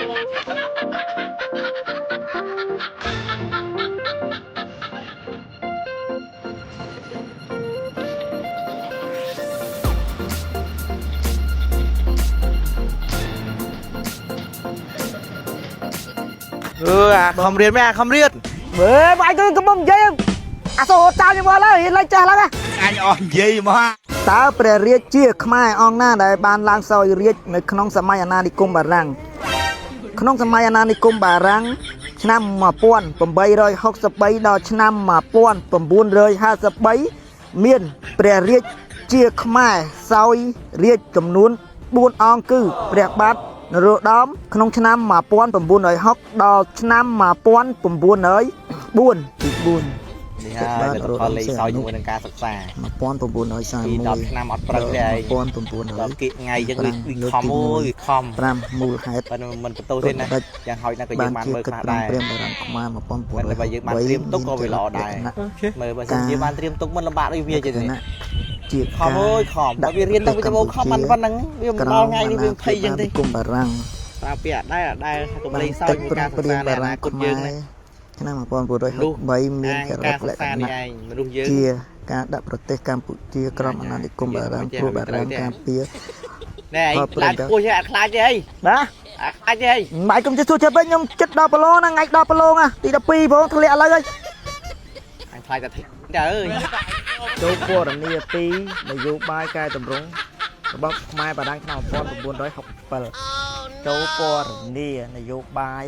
អឺអាខំរៀនមែនអាខំរៀន មើលបាយគឺកំពុងនិយាយអាសូរចោលខ្ញុំមកឡើយឡើងចេះឡើង អញអស់និយាយមក តើព្រះរាជាខ្មែរអង្គណាដែលបានឡើងសោយរាជនៅក្នុងសម័យអាណានិគមបារាំងក្នុងសម័យអាណានិគមបារាំងឆ្នាំ1863ដល់ឆ្នាំ1953មានព្រះរាជាខ្មែរសោយរាជចំនួន4អង្គគឺព្រះបាទនរោត្តមក្នុងឆ្នាំ1960ដល់ឆ្នាំ1904ទី4 នេះហើយលទ្ធផលលេងសើចជាមួយនឹងការសិក្សា 1941 ពី10ឆ្នាំអត់ប្រឹងទេឯងដល់ 1900 គៀកថ្ងៃអញ្ចឹងវាខំអូយវាខំ 5មូលហេតុ ប៉ុន្តែមិនបន្ទោសទេណាយ៉ាងហោចណាស់ក៏យើងបាន ជា មើល កិច្ចព្រម ខ្លះដែរ ព្រៀងបារាំងខ្មែរ មិនតែបើយើងបានត្រៀមទុកក៏វាល្អដែរ មើលបើសិនជាបានត្រៀមទុកមិនលំបាកដូចវាទេ គណៈជា ខំអើយខំបើវារៀនទៅវាទៅមកខំបានប៉ុណ្ណឹងវាមិនដល់ថ្ងៃនេះវាភ័យអញ្ចឹងទេ គុំបារាំង ប្រើពាក្យអត់ដែរអត់ដែរថាកុំលេងសើច កិច្ច មួយការ ព្រមព្រៀ សិក្សាในអ ងបារាំ នាគត ងខ្មែរ យើងណា ឆ្នាំ1963មាន អាង ចរិ ការសិ តលក្ខណៈ ក្សានេះឯងមនុស្សយើង ជាការដាក់ប្រទេសកម្ពុជាក្រោមអាណានិគមបារាំងព្រោះបារាំងការពារ ណែឯងឡើងខ្ពស់ចេះអត់ខ្លាចទេអី បាទ អត់ខ្លាចទេអី ម៉ែកុំចេះសួរចិត្តវិញខ្ញុំចិត្តដល់ប្រឡងណាថ្ងៃដល់ប្រឡងណាទី12ផងធ្លាក់ឥឡូវហើយ អញខ្លាចតែទៅអើយ ចូលពណ៌នាពីនយោបាយកែតម្រង់របស់ខ្មែរបារាំងឆ្នាំ1967ចូលពណ៌នានយោបាយ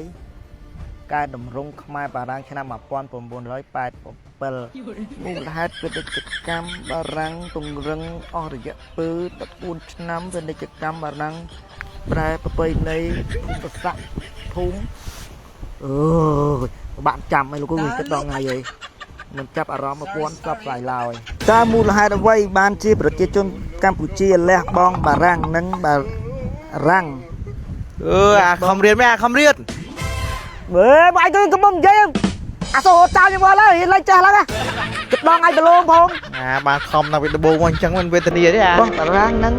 កែតម្រង់ខ្មែរបារាំងឆ្នាំ1987មូលហេតុពាណិជ្ជកម្មបារាំងពង្រឹងអស់រយៈពេល14ឆ្នាំពាណិជ្ជកម្មបារាំងប្រែប្រពៃណីភូមិសាស្ត្រភូមិអើយពិបាកចាំអីលោកគ្រូគិតដល់ថ្ងៃអី មិនចាប់អារម្មណ៍ប្រព័ន្ធផ្សព្វផ្សាយឡើយតើមូលហេតុអ្វីបានជាប្រជាជនកម្ពុជាលះបង់បារាំងនិងបារាំង អឺអាខំរៀនមែនអាខំរៀន មើលបាយគឺកំពុងនិយាយអាសូរចោលខ្ញុំមកឡើយឡើងចេះឡើងគិតដល់ថ្ងៃប្រឡងផង អាបានខំដល់ពីដំបូងមកអញ្ចឹងមិនវេទនាទេអា បោះបារាំងនិង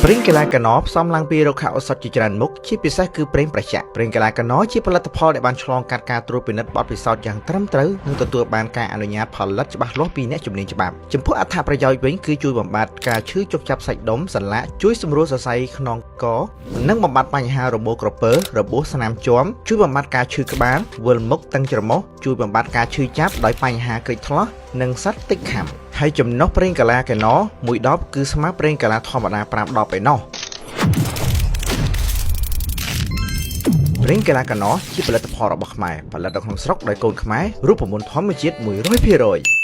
ប្រេងកីឡាកណោផ្សំឡើងពីរុក្ខឱសថជាច្រើនមុខជាពិសេសគឺប្រេងប្រចាក់ប្រេងកីឡាកណោជាផលិតផលដែលបានឆ្លងកាត់ការត្រួតពិនិត្យបទពិសោធន៍យ៉ាងត្រឹមត្រូវនិងទទួលបានការអនុញ្ញាតផលិតច្បាស់លាស់ពីអ្នកជំនាញច្បាប់ចំពោះអត្ថប្រយោជន៍វិញគឺជួយបំបត្តិការឈឺចុកចាប់សាច់ដុំសន្លាក់ជួយសម្រួលសរសៃខ្នងកនិងបំបត្តិបញ្ហារបូតក្រពើរបួសស្នាមជាំជួយបំបត្តិការឈឺក្បាលវិលមុខតឹងច្រមុះជួយបំបត្តិការឈឺចាប់ដោយបញ្ហាក្រិចថ្លោះនិងសត្វតិចខាំហើយចំណុះប្រេងកាឡាកែណមួយដបគឺស្មើប្រេងកាឡាធម្មតា5ដបឯណោះប្រេងកាឡាកណោជាផលិតផលរបស់ខ្មែរផលិតនៅក្នុងស្រុកដោយកូនខ្មែររូបមន្តធម្មជាតិ100%។